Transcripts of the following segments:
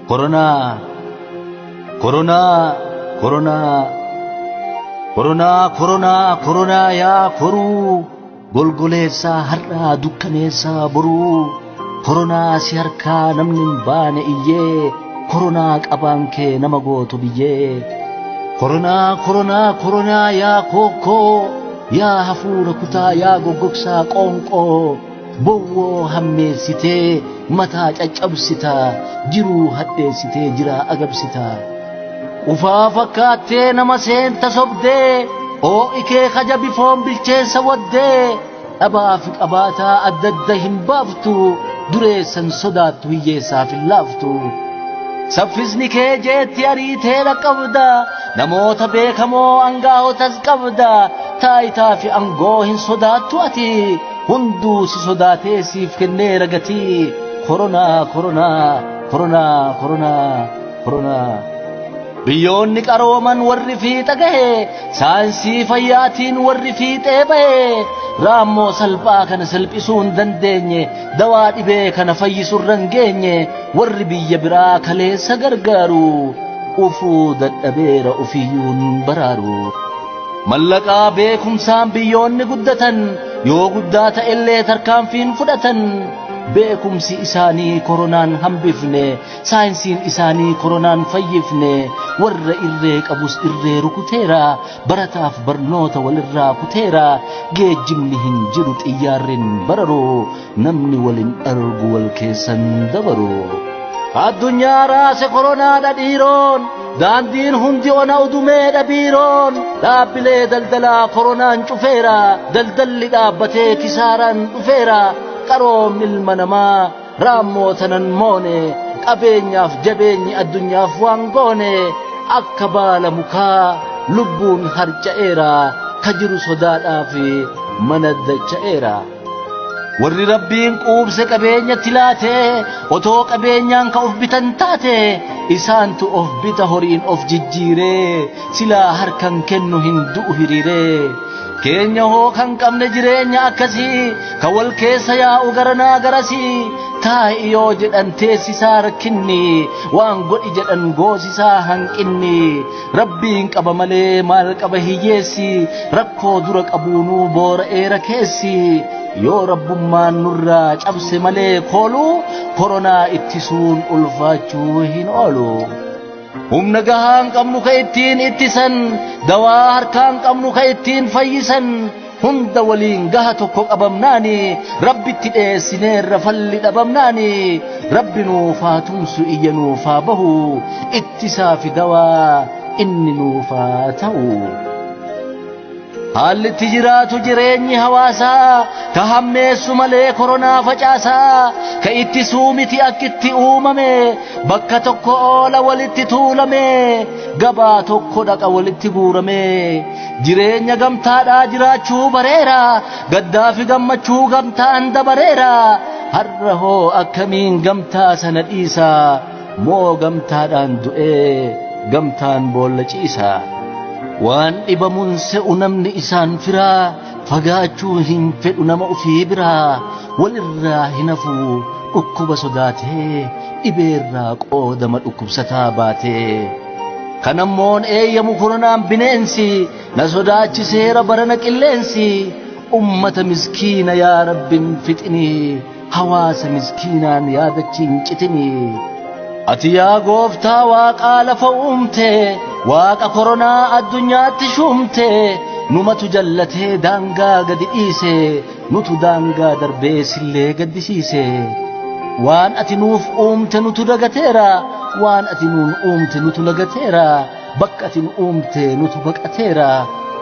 Koronaa, koronaa, koronaa, koronaa, koronaa, koronaa yaa koruu, golgoleessaa har'aa dukkaneessaa boruu, koronaa si harkaa namni hin baane iyyee, koronaa qabaan kee nama gootu biyyee. Koronaa, koronaa, koronaa yaa kookoo, yaa hafuura kutaa yaa goggogsaa qoonqoo, bowwoo hammeessitee mataa caccabsitaa, jiruu hadheessitee jiraa agabsitaa. Qufaa fakkaattee nama seenta sobdee, oo'i kee kaja bifoon bilcheessa waddee, dhabaa fi qabaataa adda adda hin baaftu, dureessan sodaattu hiyyeessaaf hin laaftu. Saffisni kee jeetti ariitee dhaqqabda, namoota beekamoo angaawotas qabda, taayitaa fi angoo hin sodaattu ati, hunduu si sodaatee siif kenneera gatii. Koronaa, koronaa, koronaa, koronaa, koronaa. Biyyoonni qarooman warri fiixa gahe, saayinsii fayyaatiin warri fiixee bahe, raammoo salphaa kana salphisuu hin dandeenye, dawaa dhibee kana fayyisuu irra hin geenye, warri biyya biraa kaleessa gargaaru, ufuu dadhabeera ofiyyuu hin baraaru. Mallaqaa beekumsaan biyyoonni guddatan, yoo guddaa ta'ellee tarkaanfiin fudhatan, beekumsi isaanii koronaan hambifne, saayinsiin isaanii koronaan fayyifne, warra irree qabus irree rukuteera, barataaf barnoota walirraa kuteera, geejjibni hin jiru xiyyaarri hin bararu, namni walin argu wal keessan dabaru. Addunyaa raase koronaadha dhiiroon, daandiin hundi ona udumeedha biiroon, dhaabbilee daldalaa koronaan cufeera, daldalli dhaabbatee kisaaraan dhufeera, qaroom ilma namaa raammoo tanan moone, qabeenyaaf jabeenyi addunyaaf waan goone, akka baala mukaa lubbuun harca'eera, ka jiru sodaadhaaf mana dacha'eera. Warri rabbiin quubse qabeenyatti laatee, otoo qabeenyaan ka of bitan taate, isaantu of bita horiin of jijjiiree, silaa harkan kennu hin du'u hiriiree. Keenya hoo kan qabne jireenya akkasii, ka wal keessa yaa'u garanaa garasii, taa'i yoo jedhan teessisaa rakkinni, waan godhi jedhan goosisaa hanqinni, rabbiin qaba malee maal qaba hiyyeessi, rakkoo dura qabuunuu boora'eera keessi, yoo rabbummaan nurraa cabse malee kooluu, koronaa ittisuun ulfaachuu hin oolu. Humna gahaan qabnu ka ittiin ittisan, dawaa harkaan qabnu ka ittiin fayyisan, hunda waliin gaha tokko qabamnaani, rabbitti dheessineerra falli dhabamnaani, rabbi nuufaa tumsu iyya nuufaa bahu, ittisaa fi dawaa inni nuufaa ta'u. Haalli itti jiraatu jireenyi hawaasaa, ka hammeessu malee koronaa facaasaa, ka ittisuu miti akkitti uumame, bakka tokko oola walitti tuulame, gabaa tokko dhaqa walitti guurame, jireenya gamtaadhaa jiraachuu bareera, gaddaa fi gammachuu gamtaan dabareera, har'a hoo akkamiin gamtaa sana dhiisa, moo gamtaadhaan du'ee gamtaan boolla ciisa. Waan dhibamuun se'u namni isaan firaa, fagaachuu hin fedhu nama ofii biraa, walirraa hin hafu dhukkuba sodaatee, dhibeerraa qoodama dhukkubsataa baatee. Kanammoon eeyyamu koronaan bineensi, na sodaachiseera barana qilleensi, ummata miskiina yaa rabbin fixinii, hawaasa miskiinaan yaadachiin citinii. Ati yaa gooftaa waaqaa lafa uumte, waaqa koronaa addunyaatti shuumte, numatu jallatee daangaa gadi dhiise, nutu daangaa darbee sillee gaddisiise. Waan ati nuuf uumte nutu dagateera, waan ati nuun uumte nutu lagateera, bakka ati nu uumte nutu baqateera.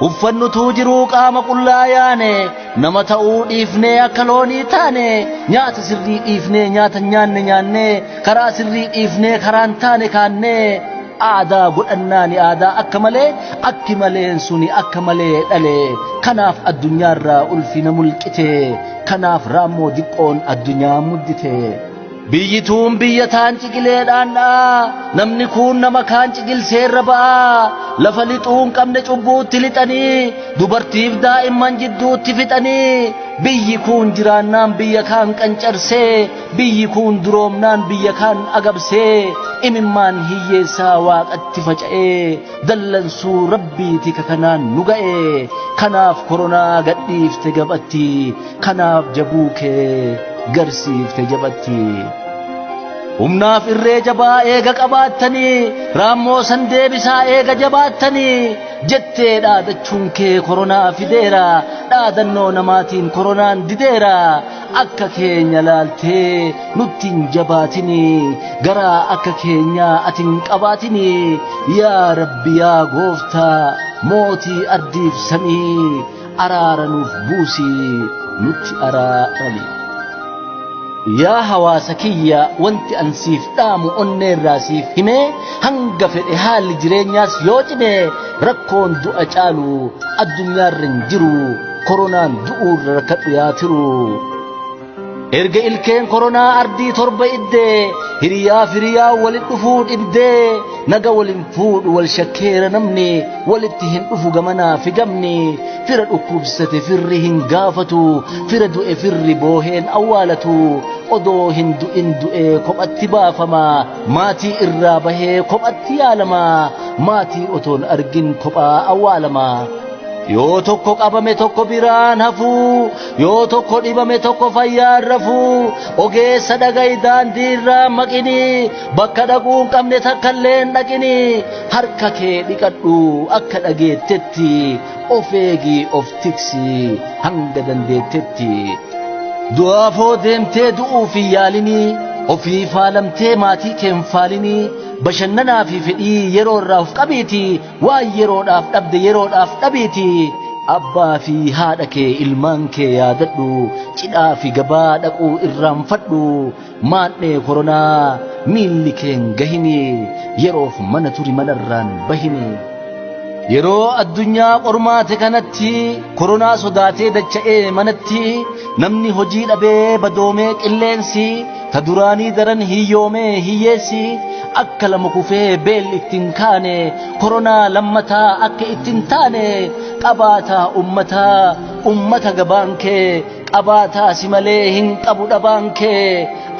Uffannutuu jiruu qaama qullaa yaane, nama ta'uu dhiifnee akka loonii taane, nyaata sirrii dhiifnee nyaata nyaanne nyaannee, karaa sirrii dhiifnee karaan taane kaannee, aadaa godhannaani aadaa akka malee, akki maleen suni akka malee dhale, kanaaf addunyaarraa ulfina mulqite, kanaaf raammoo diqqoon addunyaa muddite. Biyyi tuun biyya taan ciqileedhaan dha'a, namni kuun nama kaan ciqilseerra ba'a, lafa lixuu hin qabne cubbuutti lixanii, dubartiif daa'imman jidduutti fixanii, biyyi kuun jiraannaan biyya kaan qancarsee, biyyi kuun duroomnaan biyya kaan agabsee, imimmaan hiyyeessaa waaqatti faca'ee, dallansuu rabbiiti ka kanaan nu ga'e, kanaaf koronaa gadhiifte gabatti, kanaaf jabuu kee garsiifte jabatti. Humnaaf irree jabaa eega qabaattanii, raammoo san deebisaa eega jabaattanii, jettee dhaadachuun kee koronaa fideera, dhaadannoo namaatiin koronaan dideera, akka keenya laaltee nutti hin jabaatinii, garaa akka keenyaa ati hin qabaatinii, yaa Rabbi yaa gooftaa mootii ardiif samii, araara nuuf buusii nutti araarami. Yaa hawaasa kiyya wanti an siif dhaamu onneerraa siif himee hanga fedhe haalli jireenyaas yoo cime rakkoon du'a caalu addunyaarra hin jiru koronaan du'uurra rakkadhu yaa tiru. Erga ilkeen koronaa ardii torba iddee hiriyaa firiyaa walit dhufuu dhibdee naga walin fuudhu wal shakkeera namni walitti hin dhufu gamanaa fi gamni fira dhukkubsate firri hin gaafatu fira du'e firri booheen awwaalatu odoo hin du'in du'ee kophatti baafama maatii irraa bahee kophatti yaalama maatii otoon argin kophaa awwaalama. Yoo tokko qabame tokko biraan hafuu, yoo tokko dhibame tokko fayyaan rafuu, ogeessa dhaga'i daandii irraa maqinii, bakka dhaquu hin qabne takka illee hin dhaqinii, harka kee dhiqadhu akka dhageettetti, of eegi of tiksi hanga dandeettetti. Du'aafoo deemtee du'uuf hin yaalinii, ofii faalamtee maatii kee hin faalinii, bashannanaa fi fedhii yeroo irraa of qabiitii, waan yeroodhaaf dhabde yeroodhaaf dhabiiti abbaa fi haadha kee ilmaan kee yaadadhu cidhaa fi gabaa dhaquu irraanfadhu maadhee koronaa miilli kee hin gahini yeroof mana turi manarraan bahini. Yeroo addunyaa qormaate kanatti koronaa sodaatee dacha'ee manatti namni hojii dhabee badoomee qilleensi ta duraanii daran hiyyoomee hiyyeessi akka lama kufee beelli ittiin kaane koronaa lammataa akka ittiin taane qabaataa ummataa ummata gabaan kee qabaataa si malee hin qabu dhabaan kee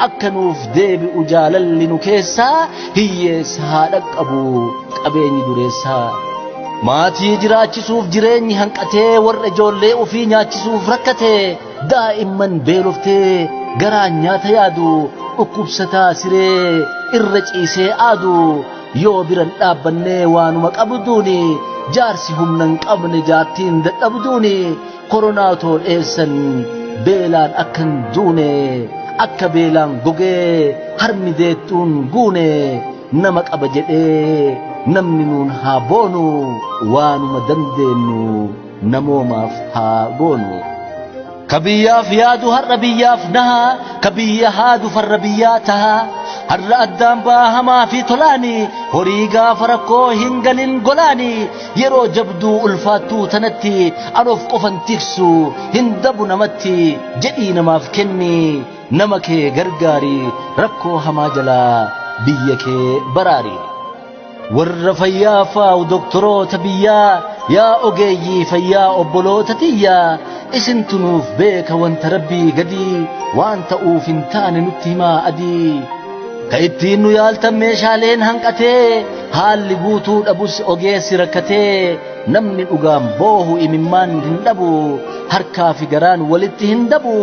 akka nuuf deebi'u jaalalli nu keessaa hiyyeessa haa dhaqqabu qabeenyi dureessaa. Maatii jiraachisuuf jireenyi hanqatee warra ijoollee ofii nyaachisuuf rakkate daa'imman beeloftee garaan nyaata yaadu dhukkubsataa siree irra ciisee aadu yoo biran dhaabbannee waanuma qabduuni jaarsi humna hin qabne jaartiin dadhabduuni koronaa otoo dheessan beelaan akka hin duune akka beelaan gogee harmi deettuun guune nama qaba jedhee namni nuun haa boonu waanuma dandeenyu namoomaaf haa goonu. Ka biyyaaf yaadu har'a biyyaaf naha, ka biyya haadu farra biyyaa taha. Har'a addaan baahamaa fi tolaani, horii gaafa rakkoo hin galin golaani. Yeroo jabduu ulfaattuu tanatti an of qofan tiksu hin dabu namatti jedhii namaaf kenni nama kee gargaari rakkoo hamaa jalaa biyya kee baraari. Warra fayyaa faa'u doktoroota biyyaa yaa ogeeyyii fayyaa obboloota tiyyaa isintu nuuf beeka wanta rabbii gadii waan ta'uuf hin taane nutti himaa adii. Ka ittiin nu yaaltan meeshaaleen hanqatee haalli guutuu dhabus ogeessi rakkatee namni dhugaan boohu imimmaan hin dhabu harkaa fi garaan walitti hin dabu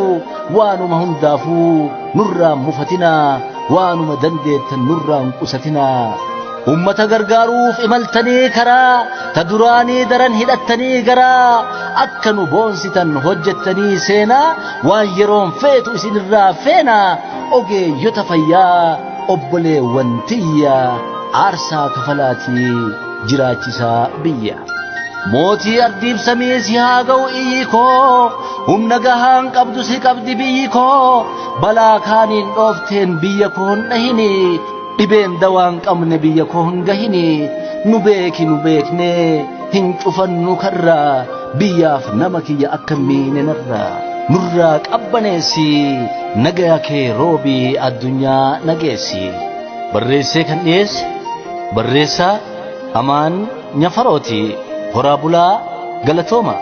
waanuma hundaafuu nurraan mufatinaa waanuma dandeettan nurraan qusatinaa. Ummata gargaaruuf imaltanii karaa ta duraanii daran hidhattanii garaa akka nu boonsitan hojjettanii seenaa waan yeroon feetu isinirraa feenaa ogeeyyota fayyaa obboleewwan tiyya aarsaa kafalaatii jiraachisaa biyya. Mootii ardiif samii si haa ga'u iyyi koo humna gahaan qabdu si qabdi biyyi koo balaa kaaniin dhoofteen biyya koo hin dhahini dhibeen dawaan qabne biyya koo hin gahini nu beeki nu beeknee hin cufannu karraa biyyaaf nama kiyya akka miine narraa. Nurraa qabbaneessi, nagaya kee roobii addunyaa nageessi. Barreessee kan dhiyeesse barreessaa Amaan Nyafarooti. Horaa bulaa, galatooma.